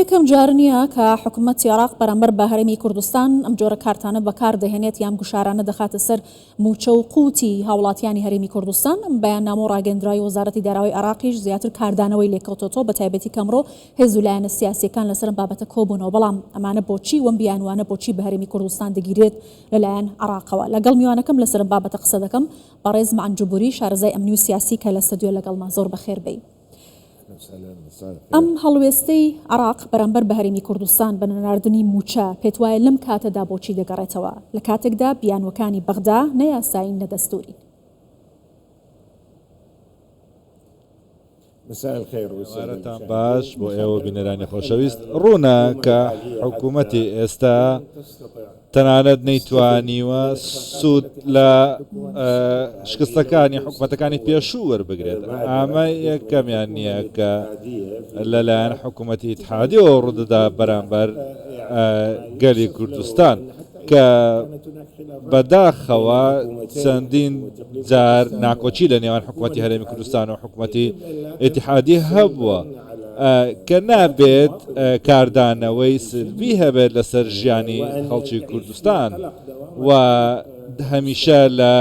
یەکەم جار نییە کە حکومەتی عێراق بەرامبەر بە هەرێمی کوردستان ئەم جۆرە کارتانە بەکار دەهێنێت یان گوشارانە دەخاتە سەر مووچە و قوتی هاوڵاتیانی هەرێمی کوردستان. ئەم بەیاننامە و ڕاگەیەندراوی وەزارەتی داراوەی عێراقیش زیاتر کاردانەوەی لێکەوتۆتەوە بەتایبەتی کە ئەمڕۆ هێز و لایەنە سیاسییەکان لەسەر ئەم بابەتە کۆبوونەوە بەڵام ئەمانە بۆچی و ئەم بیانووانە بۆچی بە هەرێمی کوردستان دەگیرێت لەلایەن عێراقەوە؟ لەگەڵ میوانەکەم لەسەر ئەم بابەتە قسە دەکەم بەڕێز مەعن جبوری شارەزای ئەمنی و سیاسی کە لە ستەدیۆ لەگەڵمە زۆر بەخێر بێی. ئەم هەڵوێستەی عێراق بەرامبەر بە هەرێمی کوردستان بە نەناردنی مووچە پێتوایە لەم کاتەدا بۆچی دەگەڕێتەوە لە کاتێکدا بیانووەکانی بەغدا نە یاسایین نە دەستوورین؟ ئێوارەتان باش بۆ ئێوە بینەرانی خۆشەویست. ڕوونە کە حکوومەتی ئێستا تەنانەت نەیتوانیوە سوود لە شکستەکانی حکوومەتەکانی پێشوو وەربگرێت. ئەمە یەکەمیان نییە کە لەلایەن حکوومەتی ئیتحادیەوە ڕوودەدا بەرامبەر گەلی کوردستان کە بەداخەوە چەندین جار ناکۆکی لە نێوان حکوومەتی هەرێمی کوردستان و حکوومەتی ئیتحادی هەبووە. کە نابێت کاردانەوەی سلبی هەبێت لەسەر ژیانی خەڵکی کوردستان و هەمیشە لە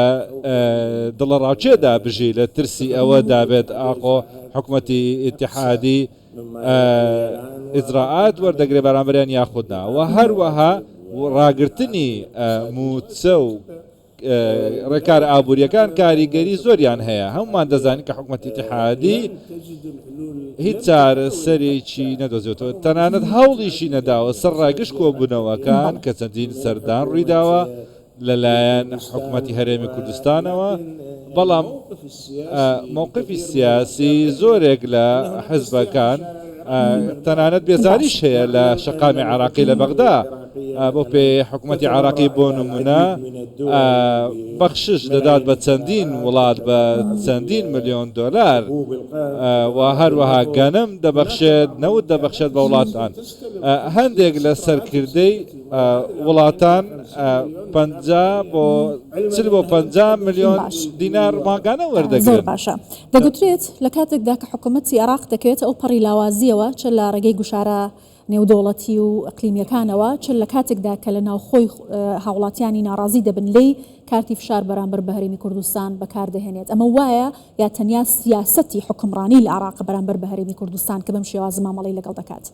دڵەڕاوکێدا بژی لە ترسی ئەوە دابێت ئاقۆ حکومەتی ئیتحادی ئیجرائات وەردەگرێ بەرامبەریان یاخود نا و هەروەها ڕاگرتنی مووچە و ڕێکارە ئابوورییەکان کاریگەری زۆریان هەیە، هەموومان دەزانین کە حکومەتی ئیتیحادی هیچ چارەسەرێکی نەدۆزیوەتەوە، تەنانەت هەوڵیشی نەداوە سەرڕای گشت کۆبوونەوەکان کە چەندین سەردان ڕوویداوە لەلایەن حکومەتی هەرێمی کوردستانەوە، بەڵام مەوقفی سیاسی زۆرێک لە حزبەکان تەنانەت بێزاریش هەیە لە شەقامی عێراقی لە بەغدا. بەو پێیەی حکومەتی عێراقی بۆ نمونە بەخشش دەدات بە چەندین وڵات بە چەندین ملیۆن دۆلار و هەروەها گەنم دەبەخشێت نەوت دەبەخشێت بە وڵاتان هەندێک لە سەرکردەی وڵاتان 50 بۆ 40 بۆ 50 ملیۆن دینار مانگانە وەردەگرن. زۆر باشە. دەگوترێت لە کاتێکدا کە حکومەتی عێراق دەکەوێتە ئەو پەڕی لاوازییەوە چ لە ڕێگەی گوشارە نێودەوڵەتی و ئیقلیمییەکانەوە، چ لە کاتێکدا کە لە ناوخۆی هاوڵاتیانی ناڕازی دەبن لێی، کارتی فشار بەرامبەر بە هەرێمی کوردستان بەکار دەهێنێت. ئەمە وایە یا تەنیا سیاسەتی حوکمڕانی لە عێراقە بەرامبەر بە هەرێمی کوردستان کە بەم شێوازە مامەڵەی لەگەڵ دەکات؟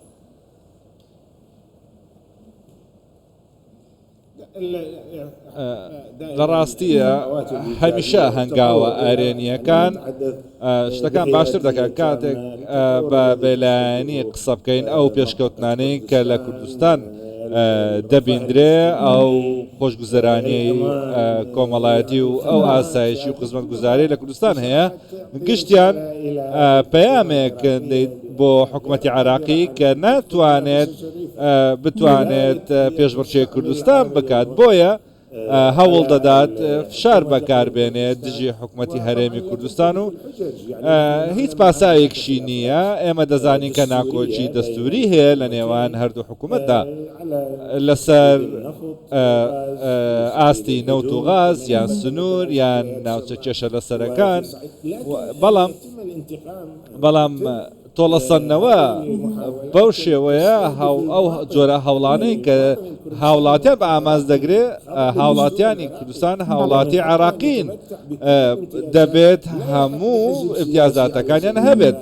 لە ڕاستیە هەمیشە هەنگاوە ئەرێنییەکان شتەکان باشتر دەکات کاتێک بە بێلایەنی قسە بکەین ئەو پێشکەوتنانەی کە لە کوردستان دەبیندرێ ئەو خۆشگوزەرانی کۆمەڵایەتی و ئەو ئاسایشی و خزمەتگوزاری لە کوردستان هەیە گشتیان پەیامێک بۆ حکومەتی عێراقی کە ناتوانێت بتوانێت پێشبڕکێ کوردستان بکات بۆیە هەوڵ دەدات فشار بەکاربێنێت دژی حکومەتی هەرێمی کوردستان و هیچ پاساوێکشی نییە ئێمە دەزانین کە ناکۆکی دەستوری هەیە لە نێوان هەردوو حکوومەتدا لەسەر ئاستی نەوت و غاز یان سنوور یان ناوچە کێشە لەسەرەکان بەڵام بەڵام تۆڵەسەندنەوە بەو شێوەیە ئەو جۆرە هەوڵانەی کە هاوڵاتیان بە ئامانج دەگرێ هاوڵاتیانی کوردستان هاوڵاتی عێراقین دەبێت هەموو ئیمتیازاتەکانیان هەبێت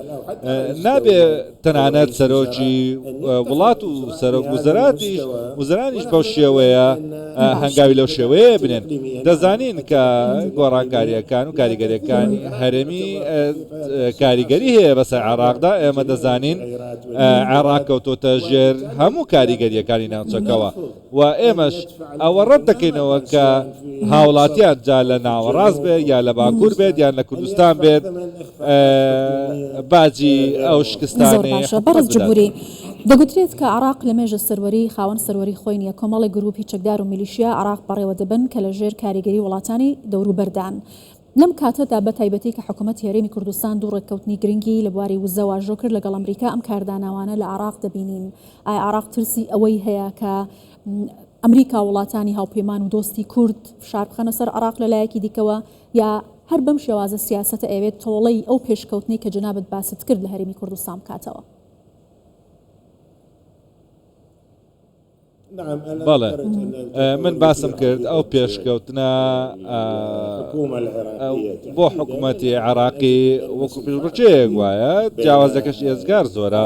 نابێ تەنانەت سەرۆکی وڵات و سەرۆک وزەراتیش وزەرانیش بەو شێوەیە هەنگاوی لەو شێوەیە بنێن دەزانین کە گۆڕانکاریەکان و کاریگەریەکانی هەرێمی کاریگەری هەیە بەسەر عێراقدا ئێمە دەزانین عێراق کەوتۆتە ژێر هەموو کاریگەریەکانی ناوچەکەوە و ئێمەش ئەوە ڕەت دەکەینەوە کە هاوڵاتیان جا لە ناوەڕاست بێت یا لە باکوور بێت یان لە کوردستان بێت باجی ئەو شکستانەی زۆر باشە بەڕێز جبوری دەگوترێت کە عێراق لە مێژە سەروەری خاوەن سەروەری خۆی نییە کۆمەڵێک گرووپی چەکدار و میلیشیا عێراق بەڕێوە دەبەن کە لە ژێر کاریگەری وڵاتانی دەوروبەردان لەم کاتەدا بە تایبەتی کە حکومەتی هەرێمی کوردستان دوو ڕێککەوتنی گرنگی لە بواری وزە واژۆ کرد لەگەڵ ئەمریکا ئەم کاردانەوانە لە عێراق دەبینین ئایا عێراق ترسی ئەوەی هەیە کە ئەمریکا وڵاتانی هاوپەیمان و دۆستی کورد فشار بخەنە سەر عێراق لە لایەکی دیکەوە یا هەر بەم شێوازە سیاسەتە ئەیەوێت تۆڵەی ئەو پێشکەوتنەی کە جەنابت باست کرد لە هەرێمی کوردستان بکاتەوە؟ بەڵێ من باسم کرد ئەو پێشکەوتنە بۆ حکوومەتی عراقی وەکو پێشبڕکێیەک وایە جیاوازەکەش ئێزگار زۆرە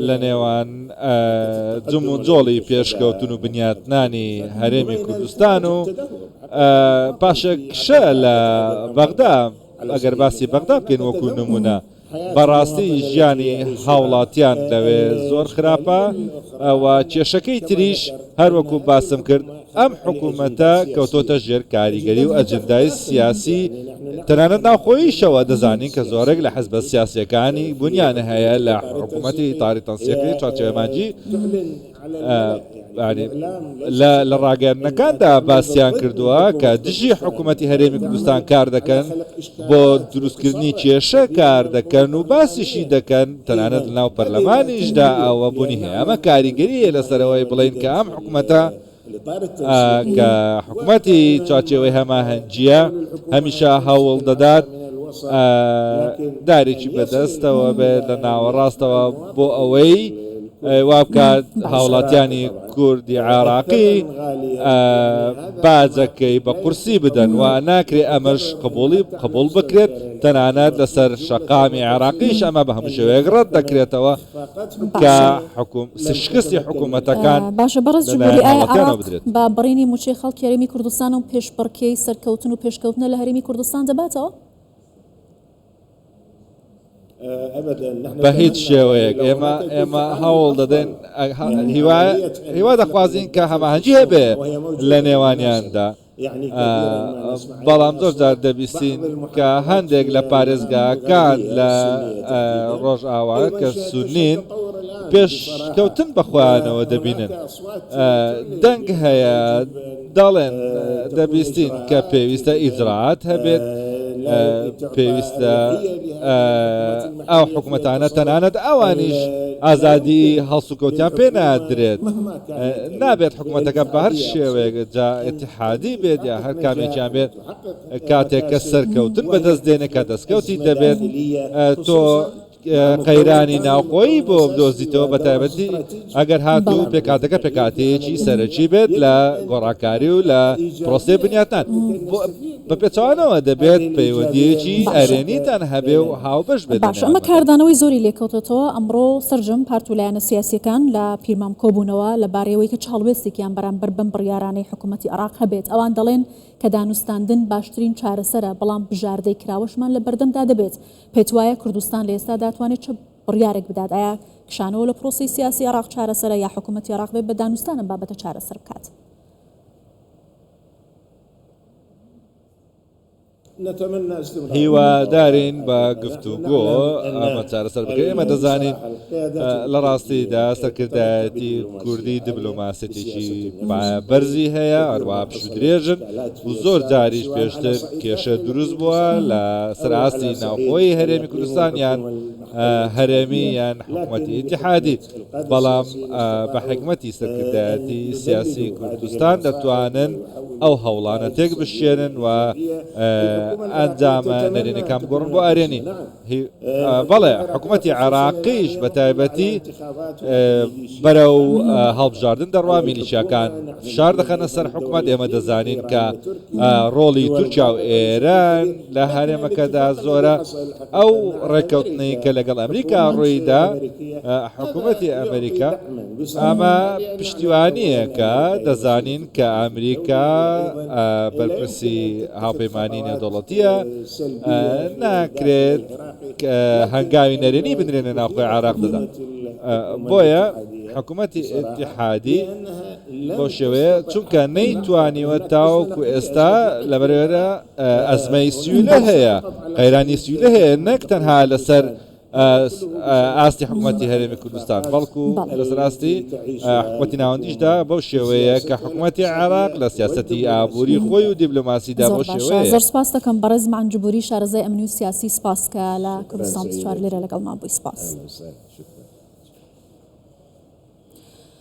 لە نێوان جم و جۆڵی پێشکەوتن و بنیاتنانی هەرێمی کوردستان و پاشەکشە لە بەغدا ئەگەر باسی بەغدا بکەین وەکو نمونە بەڕاستی ژیانی هاوڵاتیان لەوێ زۆر خراپە و کێشەکەی تریش هەروەکو باسم کرد ئەم حکوومەتە کەوتۆتە ژێر کاریگەری و ئەجندای سیاسی تەنانەت ناوخۆیشەوە دەزانین کە زۆرێک لە حزبە سیاسیەکانی بوونیان هەیە لە حکوومەتی ئیتاری تەنسیقی چوارچێوەی مانگی لە ڕاگەیاندنەکاندا باسیان کردووە کە دژی حکوومەتی هەرێمی کوردستان کار دەکەن بۆ دروستکردنی کێشە کار دەکەن و باسیشی دەکەن تەنانەت لەناو پەرلەمانیشدا ئەوە بوونی هەیە ئەمە کاریگەری هەیە لەسەرەوەی بڵێین کە ئەم حکوومەتە کە حکوومەتی چوارچێوەی هەماهەنگییە هەمیشە هەوڵ دەدات دارێکی بەدەستەوە بێت لە ناوەڕاستەوە بۆ ئەوەی وابکات هاوڵاتیانی کوردی عێراقی باجەکەی بە قورسی بدەن و ناکرێ ئەمەش قبوڵی قبوڵ بکرێت تەنانەت لەسەر شەقامی عێراقیش ئەمە بە هەموو شێوەیەک ڕەت دەکرێتەوە کە حکوم شکستی حکوومەتەکان باشە بەڕێز لەلایەن جمهوری ئایا هاوڵاتیانەوە عێراق بدرێت. بە بڕینی مووچەی خەڵکی هەرێمی کوردستان و پێشبڕکێی سەرکەوتن و پێشکەوتنە لە هەرێمی کوردستان دەباتەوە؟ بە هیچ شێوەیەک ئێمە ئێمە هەوڵ دەدەین هیوا هیوا دەخوازین کە هەماهەنگی هەبێ لە نێوانیاندا بەڵام زۆر جار دەبیستین کە هەندێک لە پارێزگاکان لە ڕۆژئاوا کە سونین پێشکەوتن بە خۆیانەوە دەبینن دەنگ هەیە دەڵێن دەبیستین کە پێویستە ئیجرائات هەبێت، پێویستە ئەو حکومەتانە تەنانەت ئەوانیش ئازادی هەڵسوکەوتیان پێ نادرێت، نابێت حکومەتەکە بە هەر شێوەیەک جا ئیتیحادی بێت یا هەر کامێکیان بێت کاتێک کە سەرکەوتن بەدەست دێنێ کە دەستکەوتی دەبێت تۆ قەیرانی ناوخۆیی بۆ بدۆزیتەوە بەتایبەتی ئەگەر هاتوو پێکهاتەکە پێکهاتەیەکی سەرەکی بێت لە گۆڕانکاری و لە پرۆسەی بنیاتنان بە پێچەوانەوە دەبێت پەیوەندییەکی ئەرێنیتان هەبێ و هاوبەش بێت لە باشە ئەمە نێوانماندا. کاردانەوەی زۆری لێکەوتۆتەوە، ئەمڕۆ سەرجەم پارت و لایەنە سیاسییەکان لە پیرمام کۆبوونەوە لەبارەیەوەی کە چ هەڵوێستێکیان بەرامبەر بەم بڕیارانەی حکوومەتی عێراق هەبێت، ئەوان دەڵێن کە دانوستاندن باشترین چارەسەرە، بەڵام بژاردەی کراوەشمان لەبەردەمدا دەبێت. پێتوایە کوردستان لە ئێستادا توانێت چ بڕیارێک بدات؟ ئایا کشانەوە لە پرۆسەی سیاسی عێراق چارەسەرە یا حکوومەتی عێراق بێت بە دانوستان ئەم بابەتە چارەسەر بکات؟ هیوادارین بە گفتوگۆ ئەمە چارەسەر بکرێت. ئێمە دەزانین لە ڕاستیدا سەرکردایەتی کوردی دیبلۆماسیەتێکی بەرزی هەیە، هەروەها پشوودرێژن و زۆر جاریش پێشتر کێشە دروست بووە لە سەر ئاستی ناوخۆی هەرێمی کوردستان یان هەرێمی یان حکوومەتی ئیتیحادی، بەڵام بە حیکمەتی سەرکردایەتی سیاسی کوردستان دەتوانن ئەو هەوڵانە تێک بشکێنن و ئەنجامە نەرێنیەکان بگۆڕن بۆ ئەرێنی. بەڵێ حکوومەتی عێراقیش بە تایبەتی بەرەو هەڵبژاردن دەڕوا، میلیشیاکان فشار دەخەنە سەر حکوومەت، ئێمە دەزانین کە ڕۆڵی تورکیا و ئێران لە هەرێمەکەدا زۆرە، ئەو ڕێککەوتنەی کە لەگەڵ ئەمریکا ڕوویدا، حکوومەتی ئەمریکا ئەمە پشتیوانییەکە، دەزانین کە ئەمریکا بەرپرسی هاوپەیمانی نێودەوڵەتییە، ناکرێت هەنگاوی نەرێنی بنرێنە ناوخۆی عێراق دەدا. بۆیە حکوومەتی ئیتیحادی بەو شێوەیە چونکە نەیتوانیوە تاوەکو ئێستا لەبەرئەوەی ئەزمەی سیولە هەیە، قەیرانی سیولە هەیە نەک تەنها لەسەر ئاستی حکوومەتی هەرێمی کوردستان بەڵکو لەسەر ئاستی حکوومەتی ناوەندیشدا بەو شێوەیە کە حکوومەتی عێراق لە سیاسەتی ئابووری خۆی و دیبلۆماسیدا بەو شێوەیە. زۆر سپاس دەکەم بەڕێز معەن جبوری شارەزای ئەمنی و سیاسی سپاس کە لە کوردستان 24 لێرە لەگەڵمان بووی سپاس.